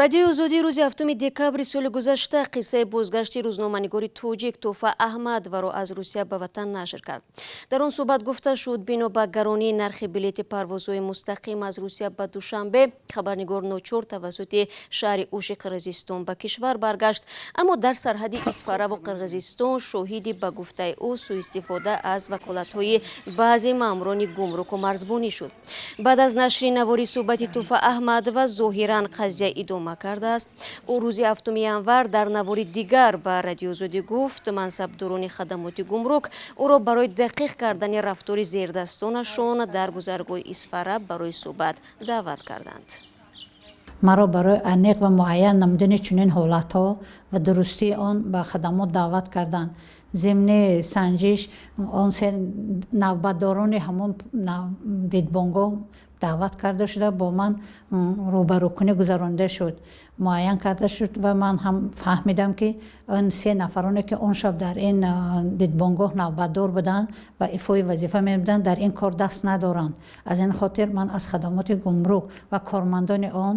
Радиои Озодӣ рӯзи 7 декабри соли гузашта қиссаи бозгашти рӯзноманигори тоҷик Туҳфа Аҳмадоваро аз Русия ба ватан нашр кард. Дар он суҳбат гуфта шуд, бино ба гаронии нархи билети парвозҳои мустақим аз Русия ба Душанбе, хабарнигор ночор тавассути шаҳри Уши Қирғизистон ба кишвар баргашт, аммо дар сарҳади Исфараву Қирғизистон шоҳиди, ба гуфтаи ӯ, сӯистифода аз ваколатҳои баъзе маъмурони гумруку марзбонӣ шуд. Баъд аз нашри навори суҳбати Туҳфа Аҳмадова, зоҳиран қазия идома кардааст. Ӯ рӯзи 7 январ дар навори дигар ба Радиои Озодӣ гуфт, мансабдорони хадамоти гумрук ӯро барои дақиқ кардани рафтори зердастонашон дар гузаргоҳи Исфара барои суҳбат даъват карданд. Маро барои аниқ ва муайян намудани чунин ҳолатҳо ва дурустии он ба хадамот даъват карданд. Зимни санҷиш он се навбатдорони ҳамон дидбонгоҳ даъват карда шуда, бо ман рӯбарӯкунӣ гузаронида шуд, муайян карда шуд ва ман ҳам фаҳмидам, ки он се нафароне, ки он шаб дар ин дидбонгоҳ навбатдор буданд ва ифои вазифа мебуданд, дар ин кор даст надоранд. Аз ин хотир ман аз хадамоти гумрук ва кормандони он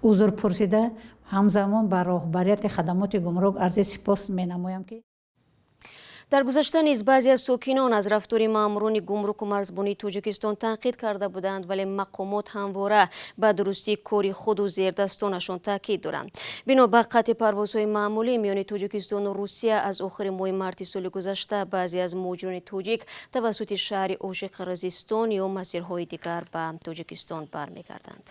узр пурсида, ҳамзамон ба роҳбарияти хадамоти гумрук арзи сипос менамоям, ки Дар гузашта низ баъзе аз сокинон аз рафтори маъмурони гумруку марзбонии Тоҷикистон танқид карда буданд, вале мақомот ҳамвора ба дурустии кори худу зердастонашон таъкид доранд. Бино ба қатъи парвозҳои маъмулӣ миёни Тоҷикистону Русия аз охири моҳи марти соли гузашта, баъзе аз муҳоҷирони тоҷик тавассути шаҳри Оши Қирғизистон ё масирҳои дигар ба Тоҷикистон бармегарданд.